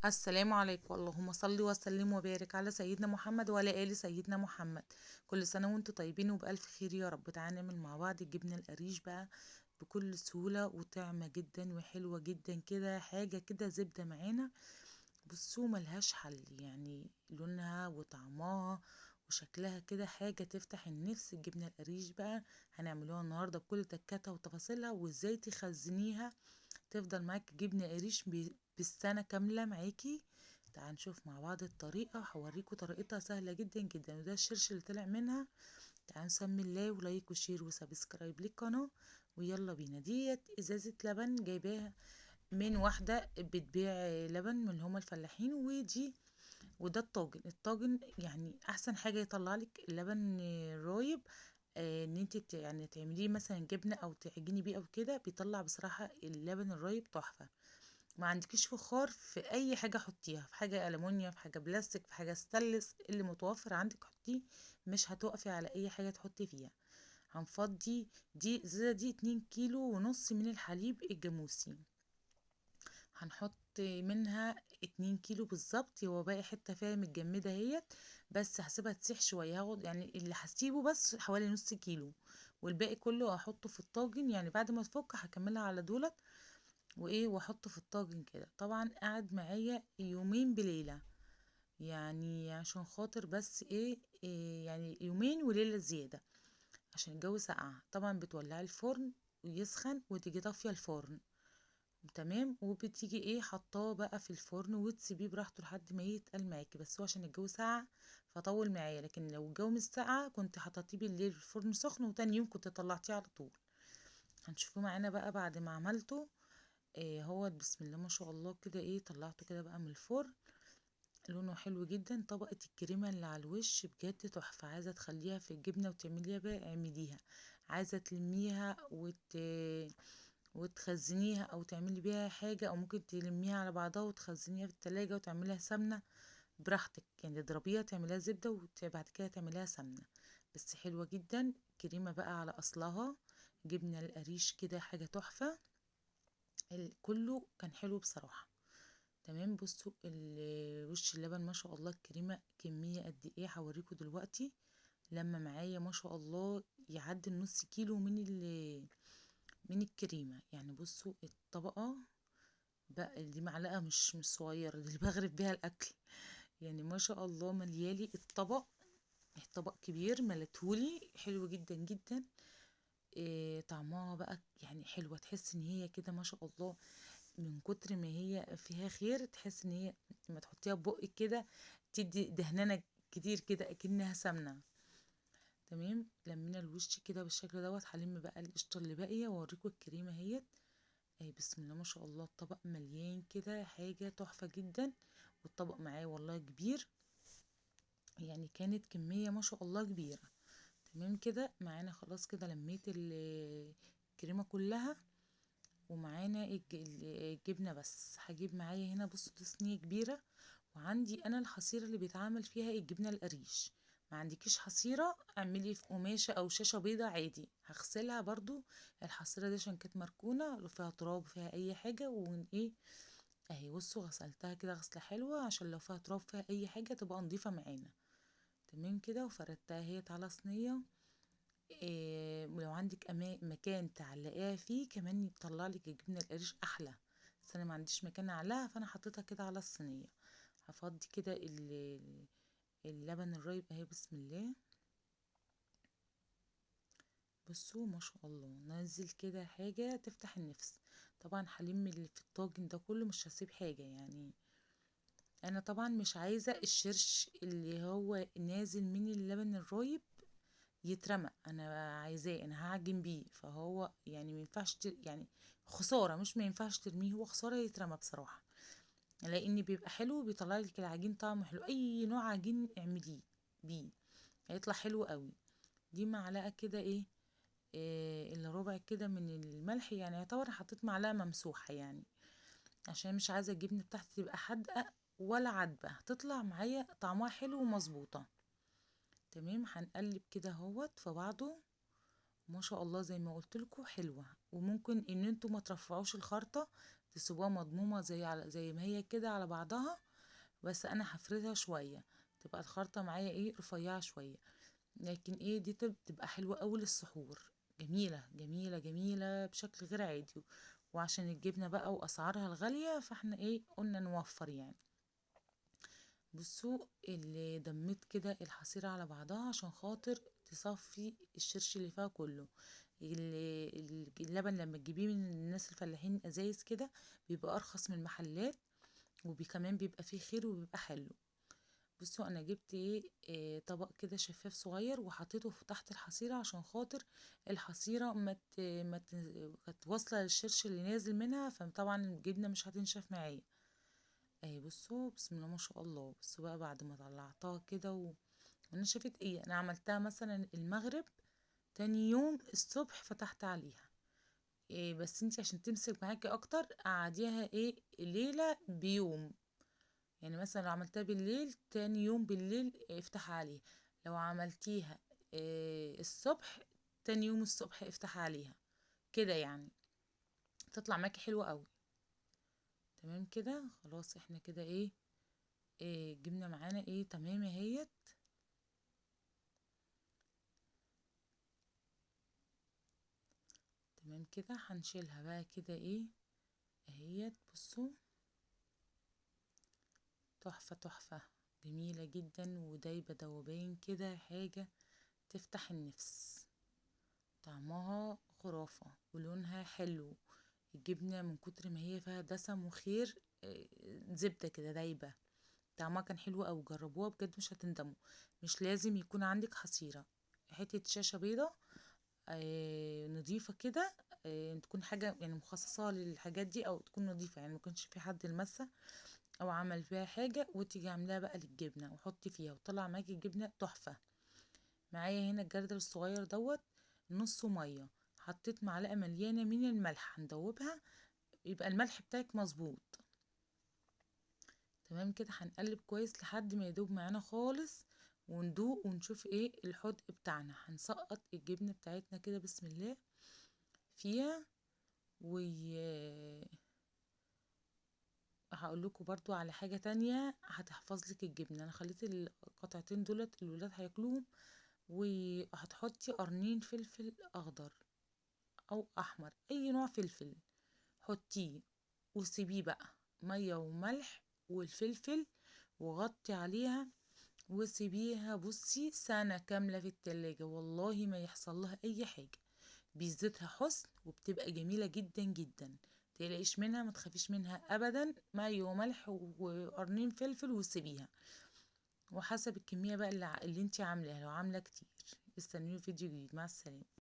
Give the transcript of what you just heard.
السلام عليكم. اللهم صل وسلم وبارك على سيدنا محمد وعلى آل سيدنا محمد. كل سنة وانتم طيبين وبألف خير يا رب. تعالى نعمل مع بعض الجبنة القريش بقى بكل سهولة وطعمة جدا وحلوة جدا كده، حاجة كده زبدة معانا. بصوا ملهاش حل، يعني لونها وطعمها وشكلها كده حاجة تفتح النفس. الجبنة القريش بقى هنعملوها النهاردة بكل تكاتها وتفاصيلها، وازاي تخزنيها تفضل معاكي جبنة قريش بالسنة كاملة معاكي. تعال نشوف مع بعض الطريقة، هوريكم طريقتها سهلة جدا جدا، وده الشرش اللي طلع منها. تعالوا نسمي الله و like و share و subscribe للقناة، ويلا بينا. ديت ازازة لبن جايباها من واحدة بتبيع لبن من اللي هما الفلاحين، ودي وده الطاجن. الطاجن يعني احسن حاجة يطلع لك اللبن رايب، ان انت يعني تعمليه مثلا جبنة او تعجني بيه او كده، بيطلع بصراحة اللبن الرايب تحفة. ما عندكيش فخار في اي حاجة حطيها، في حاجة ألمونيا، في حاجة بلاستيك، في حاجة ستانلس، اللي متوفر عندك حطيه، مش هتقفي على اي حاجة تحطي فيها. هنفضي دي ازازة دي 2.5 كيلو من الحليب الجاموسي، هنحط منها 2 كيلو بالظبط، هو باقي حتة فيها متجمدة اهيت، بس هسيبها تسيح شوية. هاخد يعني اللي هسيبه بس حوالي نص كيلو، والباقي كله هحطه في الطاجن، يعني بعد ما تفك هكملها على دولت وايه، واحطه في الطاجن كده. طبعا قعد معايا يومين بليلة، يعني عشان خاطر بس ايه يعني يومين وليلة زيادة عشان الجو ساقع. طبعا بتولعي الفرن ويسخن وتيجي طافية الفرن، تمام، وبتيجي ايه حطاه بقى في الفرن وتسيبيه براحته لحد ما يتقل معاكي. بس هو عشان الجو ساقع فطول معايا، لكن لو الجو مش ساقع كنت حطيتيه بالليل في الفرن سخن وتاني يوم كنت طلعتيه على طول. هنشوفه معانا بقى بعد ما عملته ايه هو. بسم الله ما شاء الله كده ايه طلعته كده بقى من الفرن، لونه حلو جدا. طبقة الكريمة اللي على الوش بجد تحفة، عايزة تخليها في الجبنة وتعمليها بقى اعمليها، عايزة تلميها وتخزنيها او تعملي بيها حاجة، او ممكن تلميها على بعضها وتخزنيها في التلاجة وتعمليها سمنة براحتك، يعني تضربيها تعمليها زبدة وبعد كده تعمليها سمنة، بس حلوة جدا. كريمة بقى على اصلها، جبنة القريش كده حاجة تحفة، كله كان حلو بصراحة. تمام، بصوا وش اللبن ما شاء الله، الكريمة كمية قد ايه هوريكم دلوقتي. لما معايا ما شاء الله يعدي النص كيلو من الكريمة. يعني بصوا الطبقة بقى دي معلقة مش صغيرة، دي اللي بغرف بيها الأكل، يعني ما شاء الله مليالي الطبق، الطبق كبير ملتهولي، حلو جدا جدا. إيه طعمها بقى يعني حلوة، تحس ان هي كده ما شاء الله من كتر ما هي فيها خير، تحس ان هي لما تحطيها في بقك كده تدي دهنانة كتير كده اكنها سمنة. تمام، لمينا الوش كده بالشكل دوت. هلم بقى القشطة اللي باقية واوريكم الكريمة اهيت اهي. بسم الله ما شاء الله الطبق مليان كده، حاجة تحفة جدا، والطبق معايا والله كبير، يعني كانت كمية ما شاء الله كبيرة. تمام كده معانا خلاص كده لميت الكريمة كلها، ومعانا الجبنة. بس هجيب معايا هنا بصوا دي صينية كبيرة، وعندي انا الحصيرة اللي بيتعمل فيها الجبنة القريش. ما عندكيش حصيرة اعملي في قماشة او شاشة بيضة عادي. هغسلها برضو الحصيرة دي عشان كانت مركونة لو فيها تراب فيها اي حاجة، ون ايه اهي بصوا غسلتها كده غسلة حلوة عشان لو فيها تراب فيها اي حاجة تبقى نظيفة معانا. تمام كده، وفردتها اهي على صينية. إيه ولو عندك مكان تعلقيها فيه كمان يطلع لك الجبنة القريش احلى، بس انا ما عنديش مكان اعلقها فانا حطيتها كده على الصينية. هفضي كده اللبن الرايب اهي. بسم الله، بصوا ما شاء الله نزل كده حاجة تفتح النفس. طبعا هلم اللي في الطاجن ده كله، مش هسيب حاجة، يعني انا طبعا مش عايزة الشرش اللي هو نازل من اللبن الرايب يترمى، انا عايزاه، انا هعجن بيه، فهو يعني ما ينفعش يعني خسارة، مش ما ينفعش ترميه، هو خسارة يترمى بصراحة، لان بيبقى حلو بيطلع لك العجين طعمه حلو. اي نوع عجين اعمليه بيه هيطلع حلو قوي. دي معلقة كده ايه الا ربع كده من الملح، يعني يعتبر حطيت معلقة ممسوحة، يعني عشان مش عايزة الجبنة بتاعتي تبقى حادقة ولا عدبة، هتطلع معايا طعمها حلو ومظبوطة. تمام، هنقلب كده اهوت في بعضه ما شاء الله زي ما قلت لكم حلوة. وممكن ان انتوا ما ترفعوش الخرطة، تسيبوها مضمومة زي ما هي كده على بعضها، بس انا هفردها شوية تبقى الخرطة معايا ايه رفيعة شوية. لكن ايه دي بتبقى حلوة قوي للسحور، جميلة جميلة جميلة بشكل غير عادي. وعشان الجبنة بقى واسعارها الغالية فاحنا ايه قلنا نوفر يعني. بصوا اللي دميت كده الحصيرة على بعضها عشان خاطر تصفي الشرش اللي فيها كله. اللبن لما تجيبيه من الناس الفلاحين ازايز كده بيبقى ارخص من المحلات، وكمان بيبقى فيه خير وبيبقى حلو. بصوا انا جبت ايه طبق كده شفاف صغير وحطيته في تحت الحصيرة عشان خاطر الحصيرة ما كانت واصلة للشرش اللي نازل منها، فطبعا الجبنة مش هتنشف معايا. اهي بصوا بسم الله ما شاء الله. بصوا بقى بعد ما طلعتها كده ونشفت ايه، انا عملتها مثلا المغرب، تاني يوم الصبح فتحت عليها إيه، بس انتي عشان تمسك معاكي اكتر قعديها ايه ليلة بيوم، يعني مثلا لو عملتها بالليل تاني يوم بالليل افتح عليها، لو عملتيها إيه الصبح تاني يوم الصبح افتح عليها كده، يعني تطلع معاكي حلوة قوي. تمام كده خلاص، احنا كده ايه جبنا معانا ايه تمام اهيت. تمام كده هنشيلها بقى كده ايه اهيت. بصوا تحفة تحفة جميلة جدا ودايبة دوبان كده، حاجة تفتح النفس، طعمها خرافة ولونها حلو. الجبنة من كتر ما هي فيها دسم وخير زبدة كده دايبة، طعمها كان حلو أوي. جربوها بجد مش هتندموا. مش لازم يكون عندك حصيرة، حتة شاشة بيضة نظيفة كده، تكون حاجة يعني مخصصة للحاجات دي، أو تكون نظيفة يعني ما يكونش في حد لمسها أو عمل فيها حاجة، وتيجي عاملاها بقى للجبنة وحطي فيها وطلع معاكي الجبنة تحفة. معايا هنا الجردل الصغير دوت نصه مية، حطيت معلقة مليانة من الملح، هندوبها يبقى الملح بتاعك مظبوط. تمام كده هنقلب كويس لحد ما يدوب معانا خالص، وندوق ونشوف ايه الحدق بتاعنا. هنسقط الجبنة بتاعتنا كده بسم الله فيها. و هقول لكم برضو على حاجة تانية هتحفظ لك الجبنة. انا خليت القطعتين دولت الولاد هياكلوهم. وهتحطي قرنين فلفل اخضر او احمر، اي نوع فلفل حطيه وسيبيه بقى مية وملح والفلفل، وغطي عليها وسيبيها بصي سنة كاملة في التلاجة، والله ما يحصل لها اي حاجة. بيزيدها حسن وبتبقى جميلة جدا جدا، متقلقيش منها، ما تخافيش منها ابدا. مية وملح وقرنين فلفل وسيبيها، وحسب الكمية بقى اللي انتي عاملاها، لو عاملة كتير. استنوني فيديو جديد، مع السلامة.